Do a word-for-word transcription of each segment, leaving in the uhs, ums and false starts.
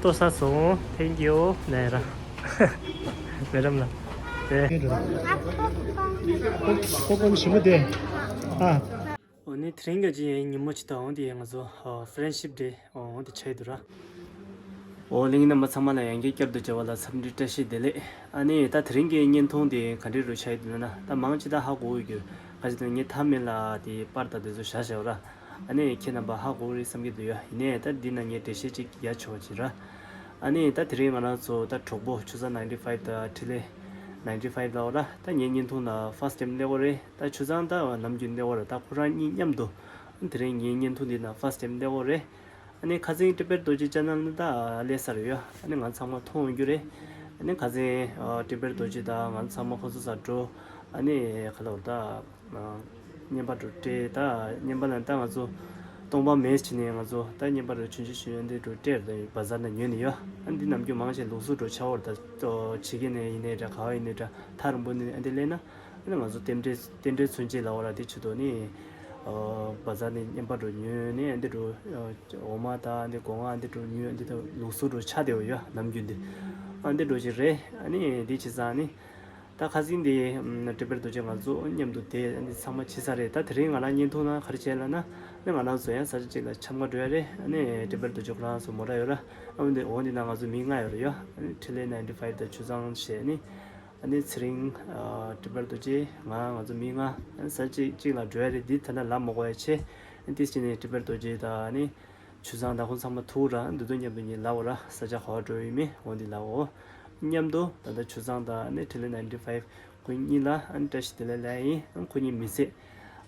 ལྟོ་ས་སོང་། Thank you ནས་ར། མེ་རམ་ལ། དེ། ཀོ་ཀོ་ཞིམ་པོ་དེ། ཨ། འོ་ནི་དེ་རིང་གི་ཅི་ཡིན་ཉིན་མོ་ཅི་ད་འོང་དེ་ཡིན་ང་ཚོ་ཧྥ་རེན་ཤིབ་ཌེ་འོང་དེ་ཆགས་འདུག་ར། འོ་གླིང་རྣམ་པ་ཚང་མ་ལ་ཡང་བསྐྱར་བསྐྱར་དུ་མཇལ་བ་ལ་འཚམས་འདྲི་བཀྲ་ཤིས་བདེ་ལེགས། ཨ་ནི་ད་དེ་རིང་གི་བརྙན་ཐུང་དེ་ག་འདྲ་རུ་ཆགས་འདུག་ན། ད་མང་ཆེ་ད་ཧ་གོ་གི་ཡོད། ག་ཅི་ད་ངས་མཐའ་མེད་ལ་དེ་པར་དང་དེ་ཚོ་བཞག་བཞག་ར། ཨ་ནི་ཁྱེད་རྣམ་པ་ཧ་གོ་རེད་བསམ་གྱི་འདུག་ཡ། ཡིན་ནའི་ད་འདི་ན་ངས་འགྲེལ་བཤད་ཅིག་རྒྱག་ཆོག་ཅིག་ར། ཨ་ནི་ད་དེ་རིང་ང་རང་ཚོ་ད་གྲོགས་པོ་ཆུ་ཚང་ninety five དང་འཕྲིན་ལས་ninety five ལ་འོ་ར། ད་ངའི་བརྙན་ཐུང་ལ་first time སླེབས་པ་རེད། ད་ཆུ་ཚང་ད་ནམ་རྒྱུན་སླེབས་པ་རེད། ད་ཁོ་རང་གཉིས་མཉམ་དུ་དེ་རིང་ངའི་བརྙན་ཐུང་འདི་ན་first time སླེབས་པ་རེད། ཨ་ནི་ཁ་སང་ཏི་བེཊ་རྡོ་རྗེ་ཅེ་ནལ་ནི་ད་སླེབས་ཚར་ཡོད། ཨ་ནི་ང་ཚང་མ་མཐོང་ཡོད་རྒྱུ་རེད། ཨ་ནི་ཁ་སང་ཨ་ཏི་བེཊ་རྡོ་རྗེ་དང་ང་ཚང་མ་ཁོ་ཚོ་སར་འགྲོ། ཨ་ནི་ཁ་ལོར་ད་ཨ་བརྙན་པར་འགྲོ་སྤྲད། ད་བརྙན་པར་ལ་ད་ང་ཚོ་སྟོང་པ་མེད་བྱས་ནས་ང་ཚོ་ད་བརྙན་པར་འགྲོ་ཆུང་ཆུང་ཆུང་ཆུང་འདི་འགྲོ་སྤྲད། ད་བ་ཛར་ནས་ཉོས་ནས་ཡོད། ཨ་འདི་ནམ་རྒྱུན་མང་ཆེ་ལུགས་སྲོལ་འགྲོ་ཆགས་པ་རེད། ད་ཕྱི་རྒྱལ་ནས་ཡིན་ནའི་འདྲ། ག་བ་ཡིན་ནའི་འདྲ། ཐག་རིང་པོ་ནས་ཨ་འདི་སླེབས་ན། ཨ་ནི་ང་ཚོ་རྟེན་འབྲེལ་རྟེན་འབྲེལ་མཚོན་བྱེད་ལབ་པ་ར། དེ་ཆེད་དུ་ནི་ཨ་བ་ཛར་ནས་བརྙན་པར་འགྲོ་ཉོས་ནས་ཨ་འདི་འགྲོ། ཨ་འོ་མ་དང་ཨ་འདི་སྒོ་ང་ཨ་འདི་འགྲོ་ཉོས། ཨ་འདི་ད་ལུགས་སྲོལ་འགྲོ་ཆགས་བསྡད་པ་ཡོད་ནམ་རྒྱུན་དེ། ཨ་འདི་འགྲོ་ཅིག་རེད། ཨ་ནི་དེ་བྱས་ཙང་ནི་ད་ཁ་སང་དེ་ཨ་ཏི་བེཊ་རྡོ་རྗེ་ང་ཚོ་མཉམ་དུ་དེ་ཨ་འདི་ཚང་མ་བྱས་ཚར་རེད། ད་དེ་རིང་ང་རང་བརྙན་ཐུང་ནང་ག་རེ་བྱས་ལབ་ན། ཨ་ནི་ང་རང་ཚོ་ཡང་ས་ཆ་གཅིག་ལ་འཆམ་ག་འགྲོ་ཡ་རེད། ཨ་ནི་ཏི་བེཊ་རྡོ་རྗེ་ཁོ་རང་ཚོ་མོ་ཊ་ཡོད་ར། ཨ་འདི་འོ་འདི་ན་ང་ཚོ་མི་ལྔ་ཡོད་རེད་ཡ། ཨ་ནི་འཕྲིན་ལས་ninety five དང་ཆུ་ཚང་བྱས་ནི། ཨ་ནི་ཚེ་རིང་། ཨ་ཏི་བེཊ་རྡོ་རྗེ། ང་ང་ཚོ་མི་ལྔ། ཨ་ནི་ས་གཅིག་གཅིག་ལ་འགྲོ་ཡ་རེད། འདི་ད་ལྟ་ལབ་མ་དགོས་ཡ་ཆེ། ཨ་ནི་ཏིས་ཅི་ནི་ཏི་བེཊ་རྡོ་རྗེ་དང་ཨ་ནི་ཆུ་ཚང་དང་ཁོང་ཚང་མ་ཐུག་ར། འདི་ཚོ་མཉམ་དུ་ངས་ལབ་འོ་ར། ས་ཆ་ག་བ་འགྲོ་ཡོད་མེད་འོ་འདི་ལབ་འོ། མཉམ་དུ་ད་ལྟ་ཆུ་ཚང་དང་ཨ་ནི་འཕྲིན་ལས་ninety five ཁོ་གཉིས་ལ་ཨ་ནི་བཀྲ་ཤིས་བདེ་ལེགས་ལབ་ཡིན། ཨ་ནི་ཁོ་གཉིས་མི་ཚེ་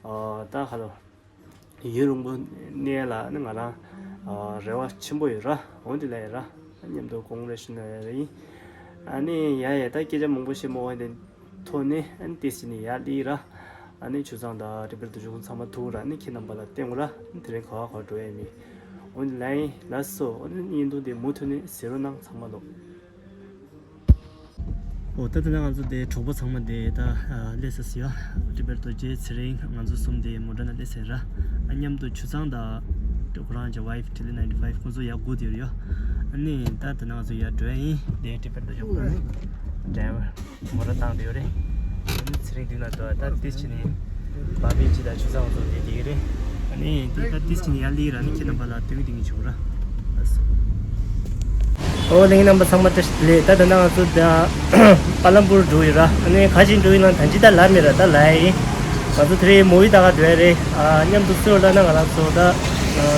ཨ་ད་ག་ལོ། ཡུན་རིང་པོ་གནས་ལ་ནི་ང་རང་ཨ་རེ་བ་ཆེན་པོ་ཡོད་ར། འོ་འདི་ལ་ཡ་ར། མཉམ་དུ་ཀོང་རེ་ཤི་ན་ཡ་ར་ཡིན། ཨ་ནི་ཡ་ཡ་ད་སྐད་ཆ་མང་པོ་བཤད་མ་དགོས། འདི་ཐོག་ནས་ཨ་ནི་ཏིས་ནི་ཡ་ལི་ར། ཨ་ནི་ཆུ་ཚང་དང་ཏི་བེཊ་རྡོ་རྗེ་ཁོང་ཚང་མ་ཐུག་ར། ཨ་ནི་ཁྱེད་རྣམ་པ་ལ་བསྟན་དགོས་ར། དེ་རིང་ག་བ་ག་བ་འགྲོ་ཡ་མིན། འོ་འདི་ལ་ཡིན་ལགས་སོ། འོ་ནི་བརྙན་ཐུང་དེ་མུ་མཐུད་ནས་གཟིགས་རོགས་གནང་ཚང་མ་ལོ། འོ་ད་དེ་ན་ང་ཚོ་དེ་གྲོགས་པོ་ཚང་མ་དེ་ད་ཨ་སླེབས་ས་ཟེར་ཡ། ཏི་བེཊ་རྡོ་རྗེ་ཚེ་རིང་ང་ཚོ་གསུམ་དེ་མོ་ཊ་ནང་སླེབས་ས་ར། ཨ་མཉམ་དུ་ཆུ་ཚང་དང་ཁོ་རང་གི་ཝའིཕ་འཕྲིན་ལས་ninety five ཁོང་ཚོ་ཡར་སྒུག་བསྡད་ཡོད་ཡ། ཨ་ནི་ད་དེ་ན་ང་ཚོ་ཡར་འགྲོ་ཡ་ཡིན། དེ་ཏི་བེཊ་རྡོ་རྗེ་ཁོ་རང་ཌ་རའི་བར་མོ་ཊ་བཏང་བསྡད་ཡོད་རེད། ཨ་ནི་ཚེ་རིང་མདུན་ན་འདུག་ད་ཏིས་ནི་བ་མི་ཅི་དང་ཆུ་ཚང་ཚོ་དེ་དེ་གི་རེད། ཨ་ནི་དེ་ད་ཏིས་ནི་ཡར་ལི་ར། ནི་ཁྱེད་རྣམ་པ་ལ་སྟོན་གི་སྟོན་གི་བྱུང་ར། ཨོ་ལེ་རྣམ་པ་ཚང་མ་བཀྲ་ཤིས་བདེ་ལེགས། ད་ད་ནང་ང་ཚོ་ད་པ་ལམ་པུར་འགྲོ་ཡི་ར། ཨ་ནི་ག་ཅིག་འགྲོ་ཡི་ན་ད་ཅི་ད་ལ་མི་ར། ད་ལ་ཡི་ང་ཚོ་དེ་རིང་མོ་ཝི་ལྟ་ག་འགྲོ་ཡ་རེད། ཨ་མཉམ་དུ་སུ་ཡོད་ལབ་ན་ང་རང་ཚོ་ད་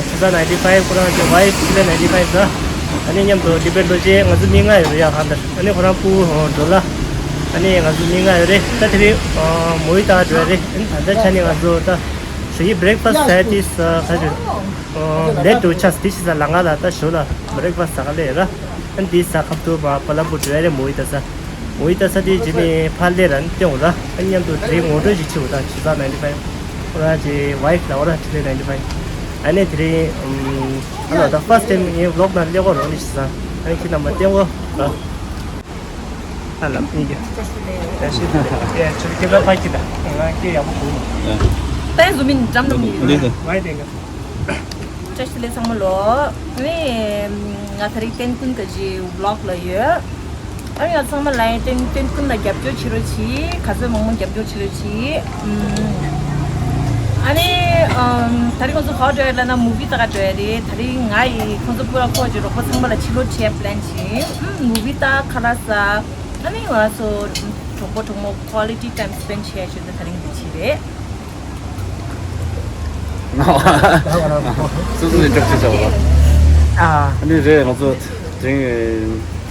ཆུ་ཚང་ninety five ཁོ་རང་གི་ཝའིཕ་ཆུ་ཚང་ninety five ད་ཨ་ནི་མཉམ་དུ་ཏི་བེཊ་རྡོ་རྗེ་ང་ཚོ་མི་ལྔ་ཡོད་རེད་ཡ། གང་ལྟར་ཨ་ནི་ཁོ་རང་སྤུ་གུ་འགྲོ་ལ། ཨ་ནི་ང་ཚོ་མི་ལྔ་ཡོད་རེད། ད་དེ་རིང་མོ་ཝི་ལྟ་ག་འགྲོ་ཡ་རེད། ཨ་ནི་ད་ལྟ་ཆ་ནས་ང་ཚོ་ད་ཞོགས་ཀྱི་breakfast ཟ་དུས་ས་ཁ་ཅིག་late to church དེ་ཞིག་ས་ལ་ང་ལ་ད་ཞོགས་ལ་breakfast ཟ་ག་ལེ་ར། ཨ་ནི་དེ་ས་ཁབ་ཏུ་མ་པ་ལམ་པུར་འགྲོ་ཡ་རེད། མོ་ཝི་ལྟ་ས་མོ་ཝི་ལྟ་ས་དེ་རྗེས་ནས་ཕར་སླེབས་ར་ནི་སྟོན་འོ་ར། ཨ་ནི་མཉམ་དུ་དེ་རིང་ངོ་སྤྲོད་ཅིག་བྱེད་འོ། ད་ཆུ་ཚང་ninety five ཁོ་རང་གི་ཝའིཕ་ལ་འོ་ར། འཕྲིན་ལས་ninety five ཨ་ནི་དེ་རིང་ཨ་ལ་ད་first time ངའི་vlog ནང་སླེབས་གོ་རོགས་ནི་ཞིག་ས། ཨ་ནི་ཁྱེད་རྣམ་པ་སྟོན་གོ་ར། ཨ་ལ་ཡིན་གྱི། བཀྲ་ཤིས་བདེ་ལེགས། བཀྲ་ཤིས་བདེ་ལེགས། ཡ་ཁྱོད་སྐད་ཆ་ཕར་གྱིས་ད། ང་སྐད་ཡག་པོ་གོ་མ། ད་བཟོ་མིན་འགྲམ་འགྲམ་ཡིན། ལགས་སོ། ཝའི་དེ་འགའ། བཀྲ་ཤིས་བདེ་ལེགས་ཚང་མ་ལོ། ཨ་ནི་ང་ད་རེས་ཏན་ཀུན་གྱི་vlog ལ་ཡོད། ཨ་ནི་ང་ཚང་མ་ལ་ཡང་ཏན་ཏན་ཀུན་ལ་རྒྱབ་སྐྱོར་བྱེད་རོགས་གྱིས། ག་ཚོད་མང་མང་རྒྱབ་སྐྱོར་བྱེད་རོགས་གྱིས། ཨ་ནི་ད་རེས་ང་ཚོ་ག་པར་འགྲོ་ཡ་ལབ་ན་མུ་ཝི་ལྟ་ག་འགྲོ་ཡ་རེད། ད་རེས་ང་ཡི་ཁོང་ཚོ་སྤུ་ར་ཁོ་གི་རོགས་པ་ཚང་མ་ལ་ཕྱིར་ལོག་བྱེད་ཡ་པི་ལན་བྱས། མུ་ཝི་ལྟ། ཁ་ལག་ཟ། ཨ་ནི་ང་ཚོ་གྲོགས་པོ་གྲོགས་མོ་quality time spend བྱེད་ཡ་ཆེད་དུ་ད་རིང་འདི་བྱས་རེད། སོ་སོ་ནས་འགྲུབ་ཆེ་བྱ་བ། ཨ་ནི་རེད། ང་ཚོ་དེ་རིང་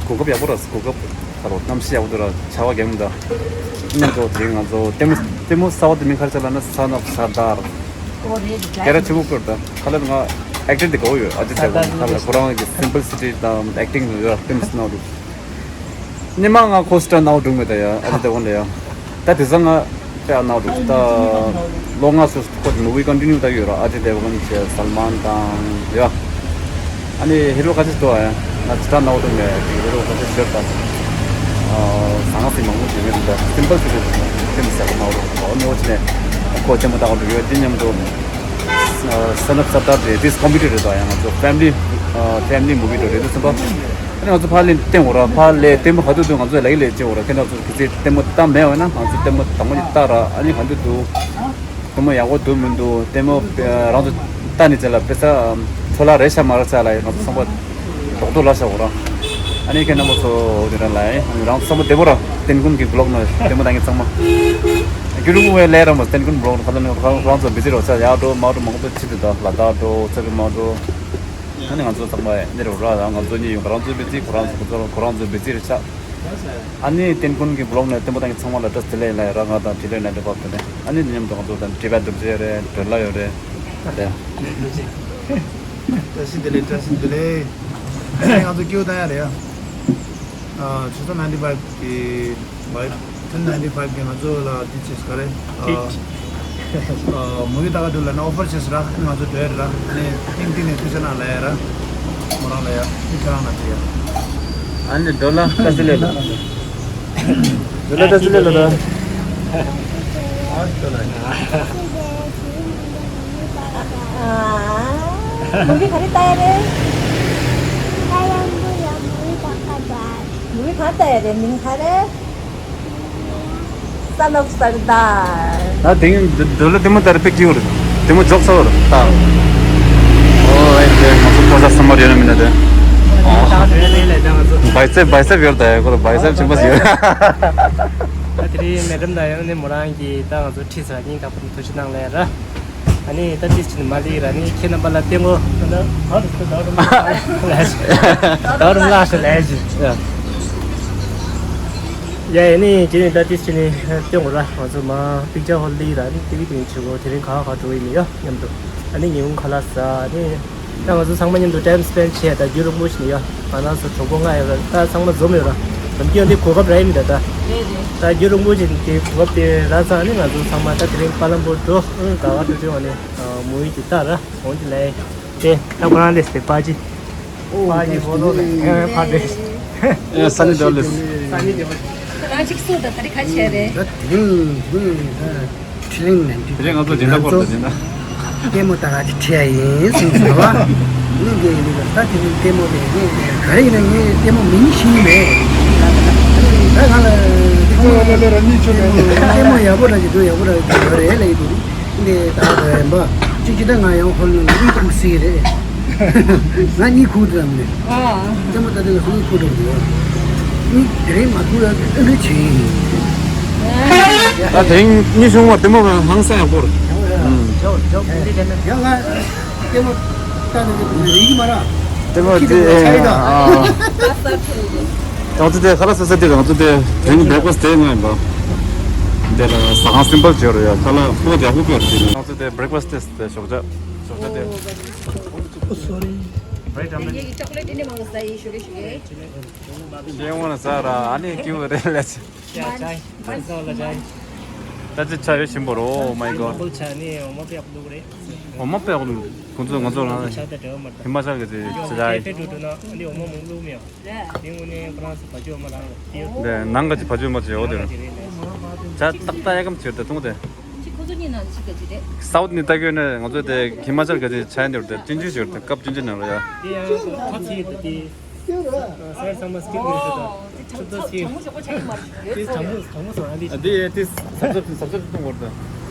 གོ་སྐབས་ཡག་པོ་རག་གོ་སྐབས་ཁ་རོག་གནམ་གཤིས་ཡག་པོ་འདུག་ར། ཆར་པ་རྒྱག་མི་འདུག་མཉམ་དུ་དེ་རིང་ང་ཚོ་ལྟད་མོ་ལྟད་མོ་གསར་པ་དེ་མིང་ག་རེ་ཟེར་ལབ་ན་Son of Sardar སྐད་གྲགས་ཆེན་པོ་བསྐུར་ད། ཁ་ལ་ང་ཨེག་ཊར་དེ་དགའ་པོ་ཡོད། ཨ་ཇི་དེ་ཝན། ཁ་ལ་ཁོ་རང་གི་simplicity དང་ཨེག་ཊིང་ཡོད་ར། ལྟད་མོ་ནང་དུ། སྔོན་མ་ང་ཁོ་སི་ཊར་ནང་འགྲོ་མེད་ད་ཡ། ཨ་ཇི་དེ་ཝན་ལ་ཡ། ད་དེ་སང་ང་དཔེ་ཨ་ནང་འགྲོ་ད། ལོ་ལྔ་སོ་ཁོ་དེ་movie continue ད་ཡོད་ར། ཨ་ཇི་དེ་ཝན་བྱས་སལ་མཱན་དང་ཡ། ཨ་ནི་ཧི་རོ་ག་ཅི་ཏོ་ཨ་ཡ། ང་ཇི་ད་ནང་འགྲོ་མེད། ཧི་རོ་ག་ཅི་ཤོར་ད། ཨ་ཟང་ཟིང་མང་པོ་ཞིག་མེད་ད། སིམ་པལ་ཞིག་རེད། ལྟད་མོ་གསར་པ་ནང་འགྲོ་ཨ་ནི་འོ་ཅི་ནས་ཁོ་ལྟད་མོ་ལྟ་ག་འགྲོ་ཡོད། དེ་མཉམ་དུ་Son of Sardar དེ་དེ་ཀོ་མེ་ཌི་རེད་ད་ཡ། ང་ཚོ་ཕེ་མི་ལི། ཕེ་མི་ལི་མུ་བི་འགྲོ་རེད་འདུག་སེམས་པ། ཨ་ནི་ང་ཚོ་ཕར་ལ་ལྟད་མོ་ར་ཕར་ལ་ལྟད་མོ་ག་དུས་འདུག་ང་ཚོ་ལ་ཡི་ལས་བྱེད་འོ་ར་ཁྱེད་རང་ཚོ་གི་ཚེ་ལྟད་མོ་ལྟ་མེད་བ་ན་ང་ཚོ་ལྟད་མོ་དང་པོ་ནས་ལྟ་ར་ཨ་ནི་ག་དུས་འདུག་ལྟད་མོ་ཡག་པོ་འདུག་མི་འདུག་ལྟད་མོ་རང་ཚོ་ལྟ་ནི་ཚེ་ལ་དཔེ་ས་འཕྲོ་བརླག་རེད་ཤག་མ་རེད་ཤག་ལ་ཡི་ང་ཚོ་བསམ་པ་རྡོག་རྡོག་ལ་ཤག་འོ་ར། ཨ་ནི་ཁྱེད་རྣམ་པ་ཚོ་འོ་དེ་ར་ལ་ཡི་རང་ཚོ་བསམ་པ་བདེ་པོ་ར་ཏན་ཀུན་གྱི་བི་ལོག་ནང་ལྟད་མོ་ལྟ་མཁན་ཚང་མ། རྒྱུ་རུ་བའི་ལས་ར་མ་ཏན་ཀུན་བི་ལོག་ཁ་ལ་ནི་རང་ཚོ་བི་ཛི་རོ་ཚ་ཡག་འགྲོ་མ་འགྲོ་མང་པོ་ཅི་དེ་ད་ལ་དྭགས་འགྲོ་ཚ་གི་མ་འགྲོ། ཨ་ནི་ང་ཚོ་ཚང་མ་ནི་རུ་ར་ང་ཚོ་གཉིས་ཡོང་ཁོ་རང་ཚོའི་བི་ཛི་ཁོ་རང་ཚོ་ཁོ་ཚོ་ཁོ་རང་ཚོའི་བི་ཛི་རེད་ཤག་ཨ་ནི་ཏན་ཀུན་གྱི་བི་ལོག་ནས་བསྟན་པ་དང་གི་ཚང་མ་ལ་བཀྲ་ཤིས་བདེ་ལེགས་ལ་ར་ང་དང་དྲི་ལན་ལ་འདྲི་བབ་དེ་ནས་ཨ་ནི་མཉམ་དུ་ང་ཚོ་དང་དྲི་བ་འདུག་ཅེས་རེད་འདྲི་ལ་ཡོད་རེད་དེ། བཀྲ་ཤིས་བདེ་ལེགས་བཀྲ་ཤིས་བདེ་ལེགས། ང་ཚོ་སྐྱིད་པོ་བཏང་ཡ་རེད་ཡ། ཆུ་ཚོད་ninety five གི་བའི་ཐུན་ninety five གི་ང་ཚོ་ལ་དེ་ཅེས་ག་རེ། ཨ། ཨ། མུ་བི་ལྟ་ག་འགྲོ་ལ་ན་ཨོ་ཕར་ཅེས་ར་ང་ཚོ་འགྲོ་ཡ་ར་ནས་ཏིང་ཏིང་ནས་ཐུགས་ཆ་ན་ལ་ཡ་ར་མོ་རང་ལ་ཡ་ཨི་ཁ་རང་ལ་འགྲོ་ཡ། ཨ་ནི་ཌོ་ལར་ལྟ་ཚུལ་ལས་ལ། ཌོ་ལར་ལྟ་ཚུལ་ལས་ལ་ད། མུ་བི་ག་རེ་ལྟ་ཡ་རེད། མུ་བི་ག་རེ་ལྟ་ཡ་རེད་མིང་ག་རེ། Son of Sardar. ད་དེང་འདི་ལ་ལྟད་མོ་ལྟར་དཔེ་སྐྱིད་པོ་རེད། ལྟད་མོ་འཇོག་ཚར་བ་རེད་ད། ཨོ་ཨེ་ཙེ་ང་ཚོ་ཕོ་གསར་སམ་མར་ཡོད་ན་མིན་ན་དེ། བའི་སེབ་བའི་སེབ་ཡོད་ད་ཡ་ཁོ་ལ་བའི་སེབ་ཆེན་པོ་ཞིག་ཡོད། ད་དེ་རིང་མེ་ཌམ་དང་ཡང་ནི་མོ་རང་གིས་ད་ང་ཚོ་ཁྲིད་ཚར་སྙིང་ཐག་པ་ནས་ཐུགས་རྗེ་གནང་ལ་ཡ་ར། ཨ་ནི་ད་ཏིས་ཅི་ནི་མ་ལི་ར་ནི་ཁྱེད་རྣམ་པ་ལ་ལྟད་མོ་ད་ད་ད་རུ་ལ་ཤ་ལ་ཤ་ལ་ཤ་ཡ་ཡ་ནི་ཁྱེད་ནི་ད་ཏིས་ཅི་ནི་ལྟད་མོ་ར་ང་ཚོ་མ་པིག་ཅར་ཧོལ་ལི་ར་ནི་ཏི་བི་ཏི་ནི་ཆུ་གོ་དེ་རིང་ག་ག་འགྲོ་ཡི་ནི་ཡ་མཉམ་དུ་ཨ་ནི་ཉི་ཧོང་ཁ་ལག་ཟ་ཨ་ནི་ད་ང་ཚོ་ཚང་མ་མཉམ་དུ་ཊའིམ་སི་པེན་ཌི་བྱས་ད་རྒྱུན་རིང་པོ་ཞིག་ནི་ཡ་ང་རང་ཚོ་གྲོགས་པོ་ལྔ་ཡོད་ར་ད་ཚང་མ་འཛོམས་ཡོད་ར་ནམ་རྒྱུན་འདི་གོ་སྐབས་ར་ཡིན་མི་ད་ད་ད་རྒྱུན་རིང་པོ་ཞིག་གི་གོ་སྐབས་དེ་ར་ཚང་ཨ་ནི་ང་ཚོ་ཚང་མ་ད་དེ་རིང་ཀ་ལམ་པོར་འགྲོ་ཨ་ནི་ག་ག་འགྲོ་འགྲོ་ཨ་ནི། མུ་བི་དེ་ལྟ་ར་འོང་དེ་ལས་དེ་ད་ཁོ་རང་ལས་དེ་པ་ཅི། པ་ཅི་ཧོ་ལོ་ལས་ཕ་དེ། ཨེ་སན་ནི་ཌེ་ཝིལ་ལས། སན་ནི་ཌེ་ཝིལ། ཁོ་རང་གཅིག་སུ་དང་ད་རེ་ཁ་ཆེ་རེད། ད་དེ་རིང་དེ་རིང་ད་དྲི་ལིང་ནན་དེ་དེ་རིང་ང་ཚོ་སྦྱིན་བདག་སྐོར་དུ་སྦྱིན་བདག་ལྟད་མོ་ལྟ་ག་དེ་ཁྲིད་ཡ་ཡིན་གསུངས་སོང་བ། ནི་དེ་ཡིན་ད་དེ་རིང་ལྟད་མོ་དེ་ངས་ག་རེ་ཡིན་ན་ངས་ལྟད་མོ་མིན་ཤེས་མེད། ད་ང་ལ་ལྟད་མོ་ལྟད་མོ་ཡག་པོ་འདྲ་ཞིག་འདུག་ཡག་པོ་འདྲ་ཞིག་ཡོད་རེད་ལབ་ཡི་འདུག་འདི་ད་རེམ་པ། གཅིག་གཅིག་ད་ང་ཡང་ཧོལ་ནང་གཉིད་ཁུག་སྲིད་རེད། ང་གཉིད་ཁུག་འགྲོ་མི། ཨ། ལྟད་མོ་ལྟ་དུས་ལ་གཉིད་ཁུག་འགྲོ་མི་འདུག་གཉིད་དེ་རིང་མ་ཁུག་ཡ་ཨ་ཁུ་བྱེད་ཡིན། ད་དེང་གཉིད་ཤོང་བ་ལྟད་མོ་ཧང་སང་ཡག་པོ་རེད། ཡང་ང་ལྟད་མོ་ལྟ་ནས་རིག་གི་མ་ར། ལྟད་མོ་ཁྱི་དེ་དེ་ཆ་ཡི་ད། ཨ། ང་ཚོ་དེ་ཁ་ལག་ཟ་ས་དེ་ང་ཚོ་དེ་དེང་བྷེ་རེག་ཕ་སི་ཊི་དེ་ང་ཡིན་པ། འདི་ལ་ཟ་ཁང་སིམ་པལ་བྱོས་རོགས་ཡ། ཁ་ལག་ཕོ་ཡག་པོ་བྱོས་རོགས་དེ་ང་ཚོ་དེ་བྷེ་རེག་ཕ་སི་ཊི་དེ་ཞོགས་ཇ་ཞོགས་ཇ་དེ། ཨོ་སོ་རི། བྷེ་རེག་ཊི་ཨམ་ངེད་ཀྱི་ཅོག་ལེ་ཊི་འདི་མང་པོ་ཟ་ཡི་ཞུ་གི་ཞུ་གི། དེ་འོང་ན་ཟ་ར་ཨ་ནི་སྐྱིད་པོ་རེད་ལས། ཡ་ཅའི་ད་ཚོ་ལ་ཅའི། ད་ཅི་ཆ་ཡོད་ཞིམ་པོ་རོ། Oh my god. ཨོ་མ་པའི་ཨོ་ལུག་རེད། ཨོ་མ་པའི་ཨོ་ལུག་ཁོང་ཚོ་ང་ཚོ་ལ་ཆ་ད་འདྲ་མ་ད། ཧི་མ་ཅལ་གི་ཅི་ཅི་ཅའི། ཨེ་ཕེ་ཀྲུ་ཀྲུ་ན་འདི་ཨོ་མ་མང་ལུག་མེད། འདི་དངོས་གནས་ཁོ་རང་ཚོ་བ་ཅོ་མ་རང་ལ་ཏི་ཡོ། འདི་ནང་གི་ཅི་བ་ཅོ་མ་ཅི་ཡོད་དེ། ཆ་ཏག་ཏག་ཡ་གམ་ཅི་ད་ཐུང་དེ། ཅི་ཁོ་ཚོ་གཉིས་ནང་ཅི་ག་ཅི་རེད། སའུ་ཐི་ནས་ལྟ་གི་ཡོད་ན་ང་ཚོ་དེ་ཧི་མ་ཅལ་གི་ཅི་ཆ་ཡ་འདི་རུ་དེ་ཅིན་ཅི་ཞིག་རུ་དེ་སྐབས་ཅིན་ཅི་ནང་རུ་ཡ། དེ་ཡང་ཁ་ཚིག་དེ་དེ། སར་ཚང་མ་སྐྱིད་པོ་ཡོད་ཤོད་དང་། ཆུ་ཚོད་ཕྱེད། དེ་གྲང་མོ་གྲང་མོ་སོང་ཨ་འདི། ཨ་འདི་དེ་ཟབ་ཟབ་ཟབ་ཟབ་གཏོང་བར་དུ།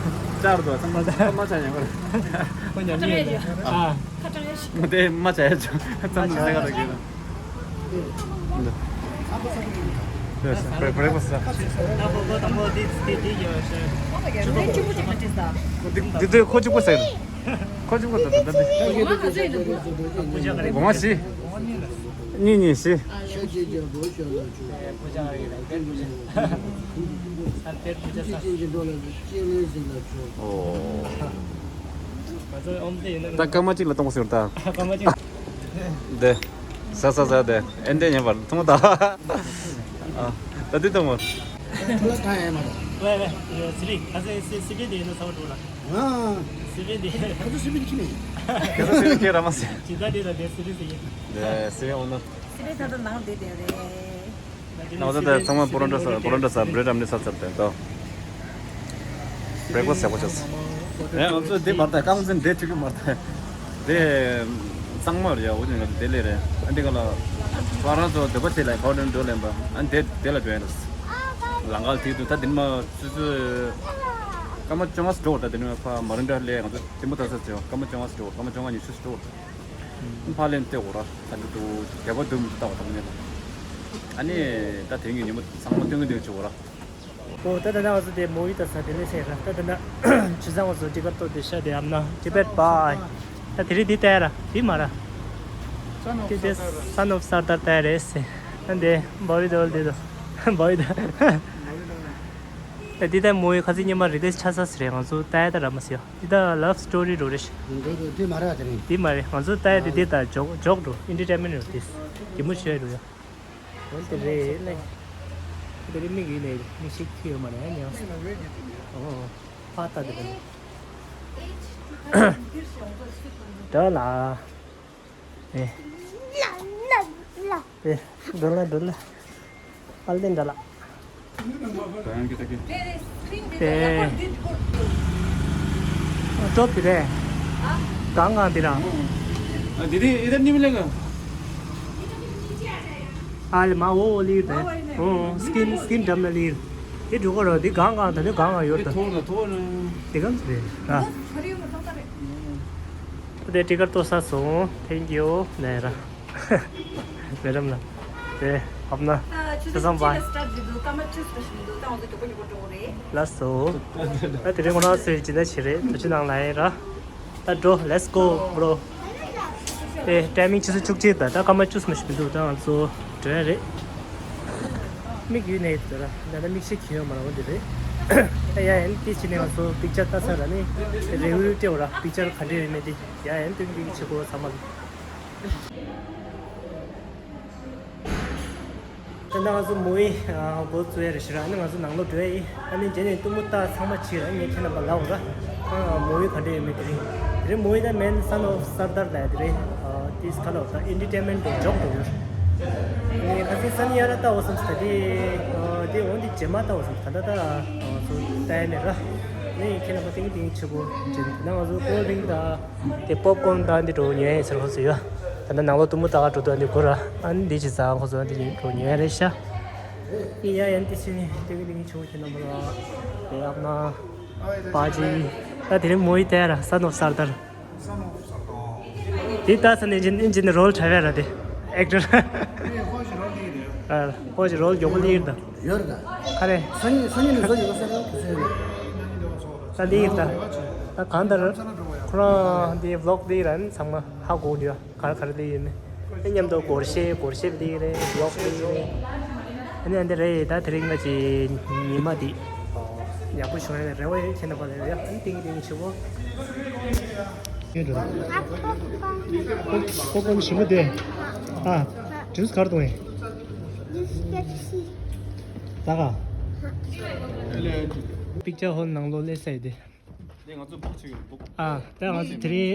ཅར་དུ་ཚང་མ་ཚང་མ་ཆ་ཡང་བར། ཁོ་ཉམས་ཉེས་ཡོད། ཨ། ཁ་གྲང་ཡོད་ཤོད། དེ་མ་ཆ་ཡ་ཆོ་ཚང་མ་ཟེ་ག་ར་གི། དེ་ས་བྲེག་བྲེག་ཕ་སི་ཊི་ས། ད་ཁོ་ཁོ་དང་ཁོ་དེ་དེ་དེ་ཡོད་ཤོད། ཆུ་ཚོད་ཕྱེད་ཅིག་མ་ཅི་ས། འདི་འདི་ཁོ་གཅིག་པོ་ཟེར། ཁོ་གཅིག་པོ་ད་ད་ད་འདི། ང་ཚོ་ཡིན་ནམ། གོང་མ་བཞི། གཉིས་གཉིས་བཞི། ཨོ། ད་སྐར་མ་གཅིག་ལ་གཏོང་ཟེར་ད། འདི། ཟ་ཟ་ཟ་འདི་ཨེ་འདི་ཉན་པར་ཐུང་ད། ཨ། ད་འདི་གཏོང་མོ། ཨ། སི་པན་དེ། ཁ་ཚོ་སི་པན་ཁྱི་མེད། ཁ་ཚོ་སི་པན་ཁྱི་ར་མ་སི། ཇི་ལྟར་དེ་ལ་དེ་སི་པན་སི་ཡིན། དེ་སི་པན་ཨོ་ནར། སི་པན་ད་ལྟ་ནང་བསྡད་དེ་རེད། ན་འོ་ད་དེ་ཚང་མ་པོ་རོ་འདྲ་ས་པོ་རོ་འདྲ་ས་བྲེད་ཨམ་ནི་ས་ཚར་ཏེ་ཏོ། བྲེག་ཕ་སི་ཊི་ཡག་པོ་བྱས་སོང་། ཨེ་ང་ཚོ་འདི་མ་ད་རྐང་འཛིན་འདི་ཐུག་གི་མ་ད། དེ། གཙང་མ་རེད་ཡ། འོ་དེ་ང་ཚོ་དེ་ལས་རེད། ཨ་འདི་ག་ལ་ཕ་རང་ཚོ་འདོད་པ་བྱེད་ལ་ཕ་རན་འགྲོ་ལེན་པ། ཨ་དེ་དེ་ལ་འགྲོ་ཡ་རེད། ལམ་ཁ་དེ་དུ་ད་དེ་ནི་མ་སུ་སུ་སྐར་མ་བཅོ་ལྔ་འགྲོ། ད་དེ་ནི་མ་ཕ་མ་རན་འདྲ་ལས་ང་ཚོ་དེ་མོ་ད་ས་ཚེ་སྐར་མ་བཅོ་ལྔ་འགྲོ། སྐར་མ་བཅོ་ལྔ་ཉི་ཤུ་འགྲོ། ཕ་ལེན་ཏེ་འོ་ར་ད་འདི་དུ་དེ་བ་དུ་མི་ལྟ་བ་དང་ཉེ་ལ། ཨ་ནི་ད་དེང་གི་ཉིན་མོ་ཚང་མ་སྟོན་གི་འདོད་ཆུ་འོ་ར། ཨོ་ད་ད་ན་ང་ཚོ་དེ་མོ་ཡི་ད་ས་དེ་ལས་སེ་ར། ད་ད་ན་ཇི་ཟང་ང་ཚོ་ཏི་ཀ་ཏོ་དེ་ཤ་དེ་ཨམ་ན་ཏི་བེད་བྷའི། ད་དེ་རི་དེ་ཏའི་ར་དེ་མ་ར། དེ་དེ་Son of Sardar ཏའི་རེད་སེ། ད་དེ་བོ་ཡི་དོལ་དེ་དོ་བོ་ཡི་ད། ད་དེ་ད་མོ་ཡི་ཁ་སི་ཉི་མ་རི་དེ་ཆ་ས་སི་རེད། ང་ཚོ་ཏའི་ད་ར་མ་སི་ཡོ། དེ་ད་ལབ་སི་ཊོ་རི་རོ་རེ་ཤི། འདི་འདི་འདི་མ་ར་དེ་རིང་། དེ་མ་རེད། ང་ཚོ་ཏའི་དེ་དེ་ད་ཇོག་ཇོག་རོ་ཨིན་ཊར་ཊེན་མེན་ཊི་རོ་དེ་གི་མོ་ཤོད་རོ་ཡོ། འོན་ཏེ་རེད་ལེ། དེ་རིང་མིག་ཡིན་ནས་མིག་ཤེལ་ཁྱི་ཡོད་མ་རེད་ཉང་། ཨོ། ཕ་ལྟ་དེ་རེད། འདྲ་ལ། ཨེ། ཨེ། འགྲོ་ལ་འགྲོ་ལ། ཨལ་ཏེན་འདྲ་ལ། ཨེ། སྟོབས་དེ་རེད། གང་གང་དེ་ར། ཨ་དེ་དེ་ཨེ་དར་ཉི་མ་ལེ་ག་ཨ་ལེ་མ་འོ་འོ་ལིར་དེ། ཨོ་སི་ཀིན་སི་ཀིན་འགྲམ་ན་ལིར། དེ་འགྲོ་གོ་རོ་དེ་གང་གང་ད་དེ་གང་གང་ཡོད་ད། ཐོག་ན་ཐོག་ན། དེ་གང་རེད་ཨ། དེ་ཏི་ཀར་ཏོ་ས་སོང་། Thank you ལེ་ར། མེ་ཌམ་ལ། དེ་ཧབ་ན། ཨ་ཆུ་ཚོད་གཅིག་ལ་སི་ཊར་བྱེད་འདུག་སྐར་མ་བཅུ་ཙམ་ཞིག་འདུག་ད་ང་ཚོ་མགྱོགས་པོ་མགྱོགས་པོ་འགྲོ་གི་རེད། ལགས་སོ། ད་དེ་རིང་ཁོ་རང་ཚོའི་སྦྱིན་བདག་བྱེད་རེད། ཐུགས་རྗེ་གནང་ལ་ཡིན་ར། ད་འགྲོ། Let's go bro. དེ་ཊའི་མིང་ཆུ་ཚོད་བཅུ་གཅིག་དང་ད་སྐར་མ་བཅུ་ཙམ་ཞིག་མི་འདུག་ད་ང་ཚོ་འགྲོ་ཡ་རེད། མིག་ཡུལ་ནས་འདུག་ར། ད་ལྟ་མིག་ཤེལ་གྱིས་ཡོད་མ་ར་འོ་འདི་རེད། ད་ཡ་ཡན་དེ་ཕྱི་ནས་ང་ཚོ་པིག་ཅར་ལྟ་ས་ར་ནི་རེ་ཝིའུ་སྤྲད་འོ་ར། པིག་ཅར་ག་འདྲ་ཡོད་མེད་དེ་ཡ་ཡན་སྟོན་གྱི་ཆེ་གོ་ཚང་མ། ད་ལྟ་ང་ཚོ་མོ་ཡི་འགོ་བཙུགས་ཡ་རེད་ཤི་ར། ཨ་ནི་ང་ཚོ་ནང་ལོགས་འགྲོ་ཡ་ཡིན། ཨ་ནི་རྗེས་ནས་གཏུམ་མོ་ལྟ་ཚང་མ་ཕྱིར་ཨ་ནི་ཁྱེད་རྣམ་པ་ལབ་འོ་ར། ཨ་མོ་ཡི་ག་འདྲ་ཡོད་མེད་དེ་རིང་། དེ་རིང་མོ་ཡི་ད་མེན་སན་ཨོ་ཕ་སར་དར་ལབ་ཡ་དེ་རིང་། ཨ་ཏིས་ཁ་ལོ་ད་ཨེན་ཊར་ཊེན་མེན་ཊི་དུ་འཇོག་འགྲོ་ཡོད། ཨ་ནི་ཁ་སང་སན་ཡ་ར་ལྟ་འོ་བསམ་སི་ད་དེ། ཨ་དེ་འོ་འདི་རྗེས་མ་ལྟ་འོ་བསམ་སི་ད་ད་ད་ང་ཚོ་ལྟ་ཡ་མེད་ར། ཨ་ནི་ཁྱེད་རྣམ་པ་ཏིང་ཏིང་ཆུ་བོ་འཇིན་ད་ང་ཚོ་ཀོལ་ཌི་རིང་ད། དེ་པོབ་ཀོན་དང་འདི་འགྲོ་ཉོ་ཡ་ཡིན་ཟེར་ཁོ་ཚོ་ཡོད། ད་ནང་ལོ་དུམ་བུ་ད་ག་འགྲོ་དུས་འདི་གོ་ར། ཨ་ནི་འདི་ཅི་ཟ་ཁོ་ཚོ་འདི་འགྲོ་ཉོ་ཡ་རེད་ཤག་ཡིན་ཡ་ཡན་ཏི་སི་ནི་ཏིང་ཏིང་ཆུ་ཁྱེད་རྣམ་པ་ལ་དེ་ཡག་ན་པ་ཅི། ད་དེ་རིང་མོ་ཡི་དེ་ར་སན་ཨོ་ཕ་སར་དར། དེ་ད་སན་ཨིན་ཇིན་ཨིན་ཇིན་རོལ་འཁྲབ་ཡ་ར་དེ་ཨེག་ཊར། ཨ་ཁོ་ཅི་རོལ་མགྱོགས་པོ་ལིར་ད། ཡོད་རེད་ད། ཁ་རེ། སང་ཉིན་སང་ཉིན་ནས་བཟོ་ཡོད་ས་རེད་དུ་ཟེར་ཡོད། ད་འདི་ཡིན་ད། ད་གང་ལྟར་ཁོ་རང་འདི་བི་ལོག་འདི་རན་ཚང་མ་ཧ་གོ་འདི་ཡ་གར་གར་འདི་ཡིན་ནི། ཨེ་མཉམ་དུ་སྒོར་གཞས་སྒོར་གཞས་འདི་རེད། བི་ལོག་འདི་རེད། ཨ་ནི་ཨ་འདི་རེད། ད་དེ་རིང་ང་ཅི་ཉི་མ་འདི་ཡག་པོ་བྱུང་ཡ་རེ་བ་ཡོད། ཁྱེད་རྣམ་པ་ལ་ཡ་ཨ་ནི་ཏིང་ཏིང་ཆུ་བོ། ཁོ་ཁོ་ནི་ཞིམ་པོ་དེ། ཨ་ཇུས་གར་གཏོང་ཡིན། ད་ག་པིག་ཅར་ཧོལ་ནང་ལོགས་སླེབས་ས་ཡིན་ཏེ། ལས་ང་ཚོ་སྦུག་བྱེད་ཡོད་སྦུག་ཨ་ད་ང་ཚོ་དེ་རིང་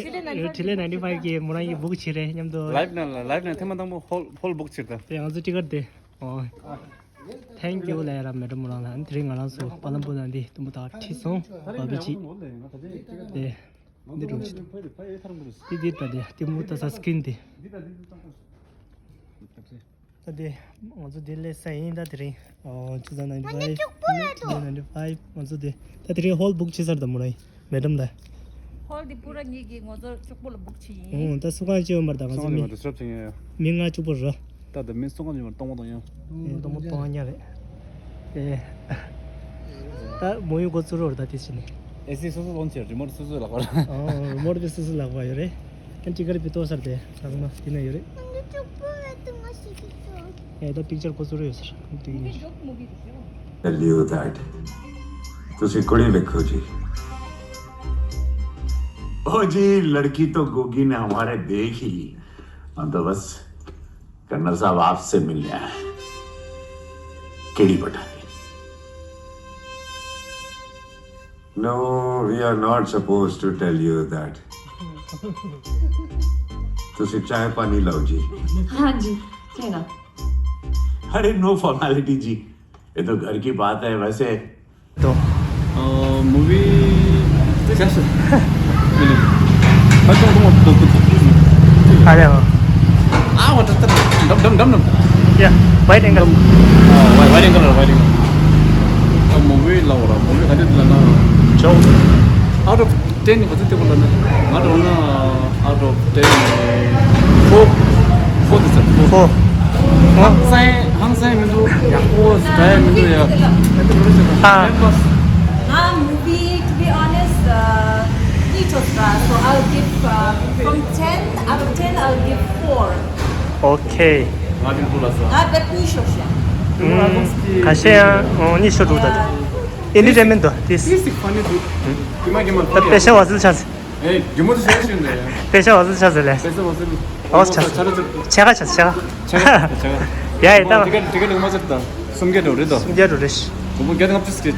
ཊི་ལེ་ནའིན་ཊི་ཕའིབ་གི་མོ་རང་གི་སྦུག་བྱེད་རེད་མཉམ་དུ། ལའིབ་ནང་ལ་ལའིབ་ནང་ཐེངས་མ་དང་པོ་ཧོལ་ཧོལ་སྦུག་བྱེད་ད། དེ་ང་ཚོ་ཊི་ཀེ་ཊི་དེ། ཨོ། Thank you ལབ་ཡ་ར་མེ་ཌམ་མོ་རང་ལ། དེ་རིང་ང་རང་ཚོ་པ་ལམ་པུར་ནང་འདི་དུམ་བུ་དག་ཁྲིད་སོང་བ་བི་ཅི། དེ་འདི་འགྲོ་ཆེ་ད། དེ་འདིར་ད་དེ་དེ་མུ་ད་ས་སི་ཀིན་དེ། ད་དེ་ང་ཚོ་དེ་སླེབས་ས་ཡིན། ད་དེ་རིང་ཨོ་ཊུ་ཐའུ་ཟན་ནའིན་ཊི་ཕའིབ། ཊུ་ཐའུ་ཟན་ནའིན་ཊི་ཕའིབ་ང་ཚོ་དེ་ད་དེ་རིང་ཧོལ་སྦུག་བྱེད་ཚར་ད་མོ་རང་མེ་ཌམ་ལ། ཧོལ་དེ་པུ་ར་ངེད་ཀྱིས་ང་ཚོ་གཅིག་པོ་ལ་སྦུག་བྱེད་ཡིན། ཨོ་ད་སུ་གང་ཅི་ཡོད་མ་རེད་ད། ང་ཚོ་མི་མི་ང་གཅིག་པོ་རེད། ད་ད་མི་སུ་གང་ཅི་མ་རེད། སྟོང་པ་དང་ཡང་། ཨེ་སྟོང་པ་སྟོང་ཉ་རེད། ཨེ། ད་མོ་ཡུ་གོ་ཚུར་རོ་ད་དེ་ཕྱིན་ནས། ཨེ་སི་སོ་སོ་ལོན་ཆེ་རི་མོ་ཊི་སོ་སོ་ལག་པ་ར། ཨོ་རི་མོ་ཊི་སོ་སོ་ལག་པ་ཡོད་རེད། ཨེ་ཊི་ཀེ་ཊི་བི་ཏོ་སར་དེ་ཚང་མ་དེ་ན་ཡོད་རེད། ཨེ་ད་པིག་ཅར་གོ་ཚུར་རོ་ཡོད་སར་དེ་ཡིན། Tell you that ਤੁਸੀਂ ਕੁੜੀ ਵੇਖੋ ਜੀ। ओ जी, लड़की तो गोगी ने हमारे देख ही ली। हम तो बस कर्नल साहब आपसे मिलने आए। केड़ी Patani? No, we are not supposed to tell you that. ਤੁਸੀਂ ਚਾਹ ਪਾਣੀ ਲਓ ਜੀ। ਹਾਂਜੀ, ਚੰਗਾ। अरे नो फॉर्मेलिटी जी, ये तो घर की बात है। वैसे तो अ, मूवी कैसे? हाँ, तो, तो, तो, तो, ཨ་རེད། ཨ། ཨ་འོ་ད་ད་འདམ་འདམ་འདམ་འདམ། Yeah, white angle. འདམ། ཨ། white, white angle, white angle. ད་མོ་བི་ལ་འོ་ར་མོ་བི་ག་དེ་ལ་ན། ཇོ། Out of ten ག་ཚོད་དེ་གོ་ལ་ན། ང་འགྲོ་ན་out of ten four, four དེ་ཚོད། Four. ཧང་སང་ཧང་སང་མི་འདུག་ཡག་པོ་ཟ་ཡ་མི་འདུག་ཡ། ཨ། Ten plus. ང་མོ་བི, to be honest, uh, གཉིས་ཐོབ་ར། So I'll give, uh, from ten, out of ten I'll give four. Okay. ང་དེ་འདུག་ལ་ས། ང་བེད་གཉིས་ཤོག་ཤ། ཁ་ཤས་ཡང་གཉིས་ཤོག་འདུག་ད། ཨེན་ཊར་ཊེན་མེན་ཊི་འདུག་ཏིས། ཏིས་ཕ་ནི་འདུག་དེ་མ་གི་མ་ད་པེ་ཤ་བ་ཟིལ་ཆགས། ཨེ་རྒྱུ་མོ་དེ་ཤ་ཤིན་ད་ཡ། པེ་ཤ་བ་ཟིལ་ཆགས་ཟེར་ལས། པེ་ཤ་བ་ཟིལ། ཨོ་ཆགས། ཆ་ར་ཆ། ཆ་ག་ཆ་ཆ་ག་ཆ་ག་ཡ་ཡི་ད། དེ་ག་དེ་ག་ལུག་མ་ཆགས་ད། སུམ་བརྒྱ་འགྲོ་རེད་ད། སུམ་བརྒྱ་འགྲོ་རེད། སྒོར་མོ་བརྒྱ་དང་ལྔ་བཅུ་ཟེར་གི།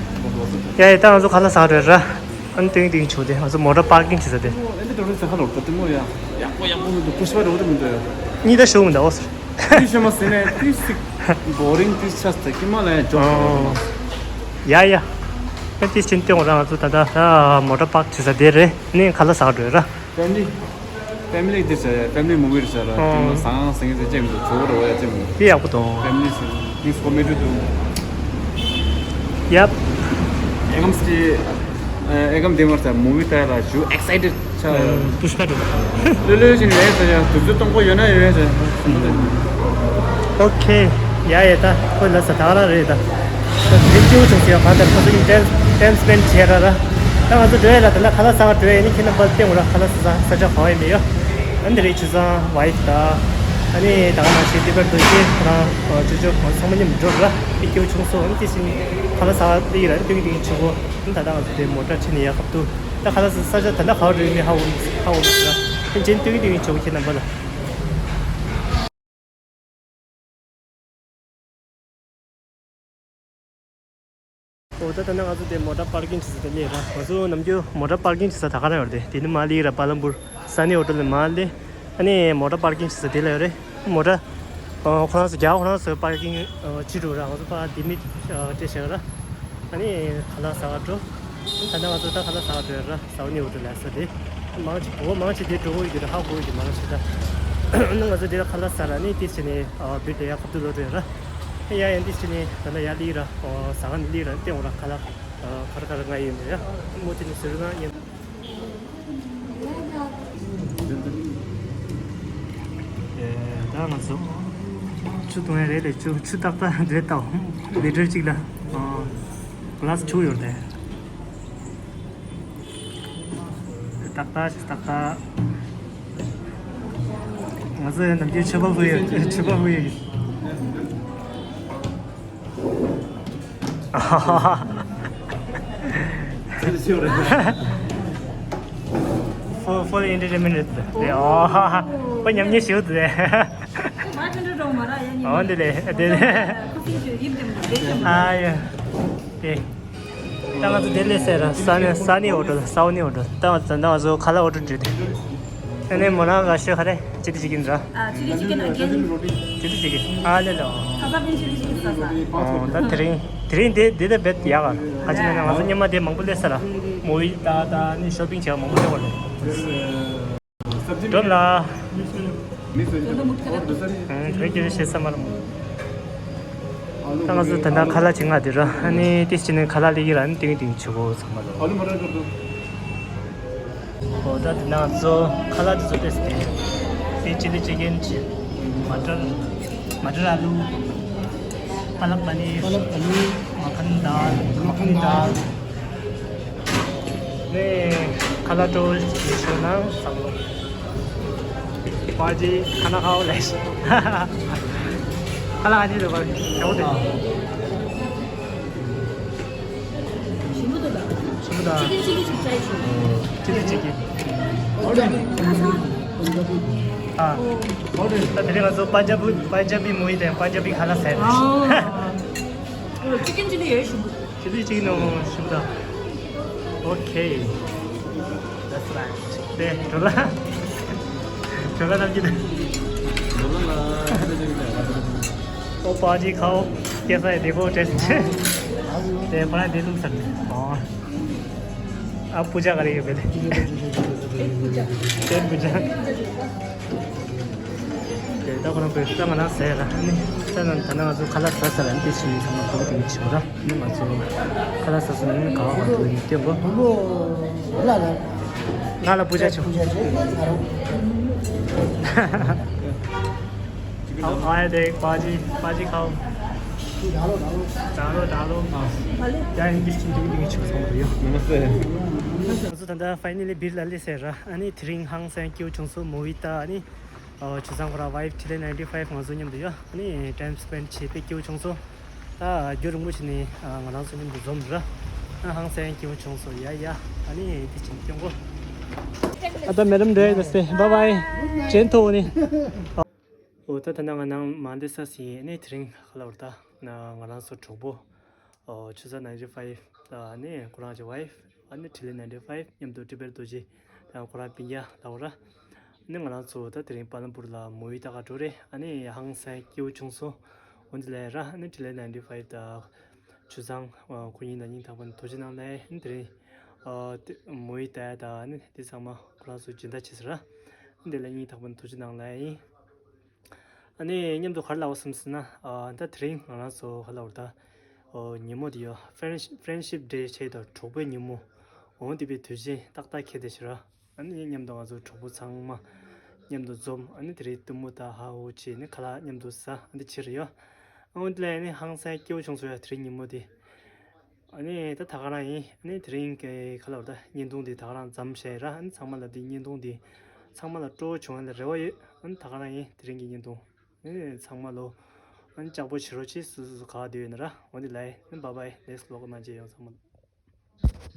ཡ་ཡི་ད་ང་ཚོ་ཁ་ལག་ཟ་ག་འགྲོ་ར། ཨ་ནི་ཏིང་ཏིང་བྱུག་དེ་ང་ཚོ་མོ་ཊ་པར་ཀིང་བྱེད་ས་དེ། ཨོ་ཨེ་འདི་འགྲོ་རེད་ཟ་ཁ་ལོར་ད་དེ་མོ་ཡ། ཡག་པོ་ཡག་པོ་མི་འདུག་པུཤ་པ་འགྲོ་དེ་མི་འདུག་ཡ། གཉིས་ད་ཞུ་མི་འདུག་ཨོ་ཟེར། ཏིས་ཤོད་མ་ཟིན་ནས་ཏིས་སིག་བོ་རིང་ཏིས་ཆགས་ཏེ་ཀི་མ་ལ་ཡང་ཅོག་ཨོ། ཡ་ཡ། ཨ་ཏིས་ཕྱིན་ཏེ་འོ་རང་ང་ཚོ་ད་ལྟ་ད་མོ་ཊ་པར་ཀ་བྱེད་ས་དེ་རེད། ནི་ཁ་ལག་ཟ་ག་འགྲོ་ཡ་ར། ཕེ་མི་ལི། ཕེ་མི་ལི་དེ་ཟེར། ཕེ་མི་ལི་མུ་བི་རེད་ཟེར་ར། ཨོ། ཏིང་ལ་ཟང་ཟིང་ཟེར་ཅེས་མི་འདུག་ཇོ་བོ་རེད་བ་ཡ་ཅེས་མི་འདུག་དེ་ཡག་པོ་འདུག་ཕེ་མི་ལི་ཟེར་ཏིང་ཀོ་མེ་ཌི་འདུག་ཡབ། ཨེ་ཀམ་སི་ཨེ་ཀམ་དེ་མར་ཟེར་མུ་བི་ལྟ་ཡ་ལ་ཞུ་ཨེག་སའི་ཊེཌ། ལོས་ལོས་བཞིན་ལས་ཟེར་ཡ། དུས་ཚོད་སྟོང་པ་ཡོད་ན་ཡོད་ཟེར། ཨོ་ཁེ། ཡ་ཡ་ད་ཁོ་ལ་ས་ད་ར་རེད་ད། ད་དེ་སྐྱིད་པོ་བྱུང་ཟེར་ཡ་གང་ལྟར་ཁོ་ཚོ་གི་ཊེམ་ཊེམ་སི་པེན་ཌི་བྱས་ར་ར། ད་ང་ཚོ་འགྲོ་ཡ་ལ་ད་ལ་ཁ་ལག་ཟ་ག་འགྲོ་ཡ་ནི་ཁྱེད་རྣམ་པ་སྟེང་འོ་ར་ཁ་ལག་ཟ་ས་ས་ཆ་ག་བ་ཡིན་མེད་ཡ། ཨ་འདི་རེད་ཆུ་བཟང་ཝའི་ཕི་ད། ཨ་ནི་ད་ག་ནང་བཞིན་དེ་བར་དུ་ཁྱེད་རང་ཅོ་ཅོ་ཚང་མ་མཉམ་འགྲོ་ར། དེ་སྐྱིད་པོ་བྱུང་སོང་། ཨ་ནི་དེ་བཞིན་ཁ་ལག་ཟ་ག་སླེབས་ཡ་ར་ཨ་ནི་སྟོན་གི་དེ་ཆུ་བོ། ད་ལྟ་ང་ཚོ་དེ་མོ་ཊ་ཁྲིད་ནས་ཡར་ཁ་ཐུག་ད་ཁ་ལག་ས་ས་ཆ་ད་ལྟ་ག་བ་རེད་ནི་ཧ་གོ་ཧ་གོ་མི་འདུག་ད་རྗེས་སྟོན་གྱི་དེ་ཆོག་ཁྱེད་རྣམ་པ་ལ། ཨོ་ད་ད་ནང་ང་ཚོ་དེ་མོ་ཊ་པར་ཀིང་བྱེད་ས་དེ་སླེབས་ར། ང་ཚོ་ནམ་རྒྱུན་མོ་ཊ་པར་ཀིང་བྱེད་ས་ད་ག་རང་ཡོད་རེད་དེ། དེ་ནི་མ་སླེབས་ར་པ་ལམ་པུར་ས་གནས་ཨོ་ཊོ་ལ་མ་སླེབས། ཨ་ནི་མོ་ཊ་པར་ཀིང་བྱེད་ས་དེ་ལ་ཡོད་རེད། མོ་ཊ། ཨོ་ཁོ་རང་ཚོ་རྒྱ་ཁོ་རང་ཚོའི་པར་ཀིང་ཨོ་ཅི་འགྲོ་ར། ང་ཚོ་པར་དེ་མི་ཨོ་སྤྲད་བཞག་ར། ཨ་ནི་ཁ་ལག་ཟ་ག་འགྲོ། ད་ལྟ་ང་ཚོ་ད་ཁ་ལག་ཟ་ག་འགྲོ་ཡ་ར། ས་བོ་ནི་འུ་ཏུ་ལ་ས་དེ། མང་ཆེ་བོ་མང་ཆེ་དེ་འགྲོ་གི་ཡོད་ར། ཧ་གོ་གི་མང་ཆེ་ད། ཨ་ནི་ང་ཚོ་དེ་ལ་ཁ་ལག་ཟ་ར་ནི་དེ་བྱས་ནས་ཨོ་བུད་དེ་ཡ་ཁ་ཐུག་ལོ་འགྲོ་ཡ་ར། ཡ་ཡ་འདི་བྱས་ནས་ད་ལྟ་ཡ་ལི་ར། ཨོ་ཟ་ག་ནི་ལི་ར་སྟེང་འོ་ར་ཁ་ལག་ཁ་ར་ཁ་ར་ང་ཡོད་ནས་ཡ། མོ་དེ་ནི་ཟེར་ན་ཡ། ད་ང་ཚོ་ཆུ་འཐུང་ཡ་རེད་ལས། ཆུ་ཆུ་ཏག་ཏག་འདྲེ་ཏག་ལི་ཊར་གཅིག་ལ་གླ་སི་བཅུ་ཡོད་རེད། ཏག་ཏག་ཞིག་ཏག་ཏག་ང་ཚོ་ནམ་རྒྱུན་མཆོད་པ་ཕུལ་ཡོད། མཆོད་པ་ཕུལ་ཡོད། ཕོ་ཕོ་ཨེན་ཊར་ཊེན་མེན་ཊི་རེད། ཨོ་ཉམས་ཉེས་ཞུ་དེ། ཨོ་འདི་ལས་དེ་ལས། ཨ་ཡ། དེ། ད་ང་ཚོ་དེ་ལས་ཟེར་ར། ས་ནི་ས་ནི་ཨོ་ཊོ་ལ་ས་བོ་ནི་ཨོ་ཊོ། ད་ང་ཚོ་ད་ང་ཚོ་ཁ་ལག་ཨོ་ཌར་བྱས་ཏེ། ཨ་ནི་མོ་ནང་ག་ཤོད་ཁ་རེ་ཅི་ལི་ཅི་ཀིན་ར། ཨ། ཅི་ལི་ཅི་ཀིན་ཨ་གེན། ཅི་ལི་ཅི་ཀིན། ཨ་ལེ་ལོ། ཁ་ས་པན་ཅི་ལི་ཅི་ཀིན་ཟ་ས། ཨོ་ད་དེ་རིང་དེ་རིང་དེ་དེ་ད་བེད་ཡག་ག་ཨ་ཅི་ན་ང་ཚོ་ཉི་མ་དེ་མང་པོ་སླེབས་ས་ར། མོ་བི་ལྟ་ད་ནི་ཤོ་པིང་བྱེད་མང་པོ་སླེབས་པ་རེད། འགྲོ་ལ། ཨང་། དོན་གྱི་རེ་བྱེད་ས་མ་རེད་མོ། ད་ང་ཚོ་ད་ལྟ་ཁ་ལག་ཅིག་མངགས་བསྡད་ར། ཨ་ནི་ཏིས་ཅི་ནི་ཁ་ལག་སླེབས་ཀྱི་ར། ཨ་ནི་ཏིང་ཏིང་ཆུ་བོ་ཚང་མ་ལོ། ཨོ་ད་དེ་ནང་ཚོ་ཁ་ལག་དེ་ཚོ་ཏེས་ཏེ། དེ་ཅི་ལི་ཅི་ཀིན་ཅི། མ་ཊར། མ་ཊར་ཨ་ལུ། པ་ལག་པ་ནིར། པ་ལག་ཨ་ལུ། མ་ཁན་དཱལ། མ་ཁན་དཱལ། ནས་ཁ་ལག་སྤྲོ་ཞིག་ཞུ་ན་བསམ་བློ། པ་ཇི་ཁ་ན་ཁའོ་ལས། ཁ་ལག་ཨ་ནི་རེད་པ། ཞའོ་དེ། ཞིམ་པོ་འདུག་ད། ཞིམ་པོ་ད། ཅི་ཀིན་ཅི་ལི་ཅིག་བྱ་ཡི་ཞུ། ཅི་ལི་ཅི་ཀིན། ཨོ་ད། ཁ་སང་། ཨ། ད་དེ་རིང་ང་ཚོ་པན་ཇ་བི་པན་ཇ་བི་མོ་ཡི་དང་པན་ཇ་བི་ཁ་ལག་ཟས་རེད། ཨོ། ཅི་ཀིན་ཅི་ལི་ཡོད་ཞིམ་པོ། ཅི་ལི་ཅི་ཀིན་ནོ་ཞིམ་པོ་ད། ཨོ་ཁེ། That's right. དེ་འགྲོ་ལ། འགྲོ་ལ་རྣམས་ཀྱི་དེ། འགྲོ་ལ་ལ། ཨོ་པ་ཇི་ཁའོ། ཀེ་སའི་དེ་ཁོ་ཏེས། དེ་པ་ར་དེ་ལུགས་སར་དེ། ཨོ། ཨ་པུ་ཇ་ག་རེ་ཡོད་པས་དེ། པེཊ་པུ་ཇ། པེཊ་པུ་ཇ། ད་ཁོ་རང་པས་ད་ང་རང་ཟས་ར། ཨ་ནི་ད་ནང་ད་ནང་ང་ཚོ་ཁ་ལག་ཟ་ས་ལ་ཨ་ནི་དེ་བཞིན་ཚང་མ་འགྲོ་གི་འདུག་ཆེ་བ་ར། ཨ་ནི་ང་ཚོ་ཁ་ལག་ཟ་ས་ནི་ག་བ་འགྲོ་གི་འདུག་སྟོན་གོ། དང་པོ་ལ་ལ། ང་ལ་བུ་ཆ་ཆུ། བུ་ཆ་ཆུ། ཨ་རོ། ཨ་ཨ་དེ་པ་ཅི་པ་ཅི་ཁའོ། ད་ལོ་ད་ལོ་ཨ། ཡ་ཡིན་གྱི་ཅི་འདུག་འདུག་ཆུ་སོང་རེད་ཡོ། ང་ཚོ་ད་ལྟ་ཕའི་ནལ་ལི་བིར་ལ་ལི་ཟེར་ར། ཨ་ནི་དེ་རིང་ཧང་སང་སྐྱིད་པོ་བྱུང་སོང་མོ་བི་ད། ཨ་ནི། ཨོ། ཆུ་བཟང་ཁོ་རང་ཝའིཕ་ཊི་ལེ་ནའིན་ཊི་ཕའིབ་ང་ཚོ་མཉམ་དུ་ཡོད། ཨ་ནི་ཊའིམ་སི་པེན་ཌི་བྱས་དཔེ་སྐྱིད་པོ་བྱུང་སོང་། ད་རྒྱུན་རིང་པོ་ཞིག་ནས་ཨ་ང་རང་ཚོ་མཉམ་དུ་འཛོམས་ར། ཨ་ཧང་སང་སྐྱིད་པོ་བྱུང་སོང་། ཡ་ཡ། ཨ་ནི་དེ་བྱིན་སྐྱོང་གོ། ཨ་ད་མེ་ཌམ་འདྲེ་ད་སེ་བཱའི་བཱའི། ཇེན་ཐོ་ནི། ཨོ་ད་ད་ནང་ང་ནང་མ་འདི་ས་སི་ཨ་ནི་དེ་རིང་ཁ་ལ་བར་ད་ང་རང་ཚོ་གྲོགས་པོ། ཨོ་ཆུ་ས་ནའིན་ཊི་ཕའིབ། ཨ་ནི་ཁོ་རང་གི་ཝའིཕ། ཨ་ནི་ཊི་ལེ་ནའིན་ཊི་ཕའིབ་མཉམ་དུ་ཊི་བེཊ་རྡོ་རྗེ། ཨ་ཁོ་རང་སྤུན་ཀྱག་ལབ་ར། ཨ་ནི་ང་རང་ཚོ་ད་དེ་རིང་པ་ལམ་པུར་ལ་མོ་བི་ལྟ་ག་འགྲོ་རེད། ཨ་ནི་ཧང་སང་སྐྱིད་པོ་བྱུང་སོང་། འོན་ཏེ་ལས་ར། ཨ་ནི་ཊི་ལེ་ནའིན་ཊི་ཕའིབ་དང་ཆུ་བཟང་ཁོ་གཉིས་ན་སྙིང་ཐག་པ་ནས་ཐུགས་རྗེ་གནང་ལེ། ཨ་ནི་དེ་རིང་ཨ་དེ་མོ་བི་ལྟ་དང་ཨ་ནི་དེ་ཚང་མ་ཁོ་རང་ཚོ་སྦྱིན་བདག་བྱས་ཟེར་ར། ཨ་ནི་དེ་ལ་སྙིང་ཐག་པ་ནས་ཐུགས་རྗེ་གནང་ལེ་ཡིན། ཨ་ནི་མཉམ་དུ་ག་རེ་ལབ་དགོས་བསམ་ཟེར་ན། ཨ་ད་དེ་རིང་ང་རང་ཚོ་ག་རེ་ལབ་དགོས་རེད་ད། ཨོ་ཉིན་མོ་དེ་ཡོད། ཧྥི་རེན་ཧྥི་རེན་ཤིབ་ཌེ་བྱས་དང་གྲོགས་པོའི་ཉིན་མོ། འོ་དེ་བའི་དུས་ཆེན་ཏག་ཏག་འཁེལ་བསྡད་ཤག་ར། ཨ་ནི་མཉམ་དུ་ང་ཚོ་གྲོགས་པོ་ཚང་མ་མཉམ་དུ་འཛོམས། ཨ་ནི་དེ་རིང་གཏུམ་མོ་དང་ཧ་ཧུ་བྱས་ནི་ཁ་ལག་མཉམ་དུ་ཟ། ཨ་ནི་བྱས་རེད་ཡོད། ཨ་འོ་དེ་ལ་ཨ་ནི་ཧང་སང་སྐྱིད་པོ་བྱུང་སོང་ཡ། དེ་རིང་ཉིན་མོ་དེ། ཨ་ནི་ད་ད་ག་རང་ཡིན། ཨ་ནི་དེ་རིང་གི་ག་རེ་ལབ་དགོས་རེད་ད། བརྙན་ཐུང་འདི་ད་ག་རང་མཚམས་བཞག་ཡིན་ར། ཨ་ནི་ཚང་མ་ལ་འདི་བརྙན་ཐུང་འདི་ཚང་མ་ལ་སྤྲོ་བོ་བྱུང་ཡ་ལ་རེ་བ་ཡོད། ཨ་ནི་ད་ག་རང་ཡིན་དེ་རིང་གི་བརྙན་ཐུང་། ཨ་ནི་ཚང་མ་ལོ། ཨ་ནི་ལྕགས་པོ་བྱེད་རོགས་བྱེད། སུ་སུ་སུ་ག་བ་སྡོད་ཡོད་ན་ར། འོ་འདི་ལ་ཡིན། ཨ་ནི་བཱའི་བཱའི། ནེགསི་ཝི་ལོག་ནང་མཇལ་ཡོང་། ཚང་མ་ལ།